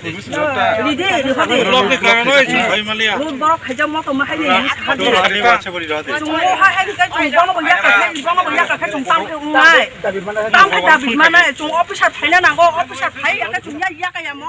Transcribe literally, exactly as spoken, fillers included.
Ridi, rihadi. Block ni karon oi, chwng phai maliya. Road block khaijak moto ma haini. Chwng o ha hai khe chwng bono bo yakar khai, bono bo yakar khai chwng tam khe wngnai. Tam khe dabi manai, chwng officer phaina nango, officer phai yakhe chwng ya yakaya mo.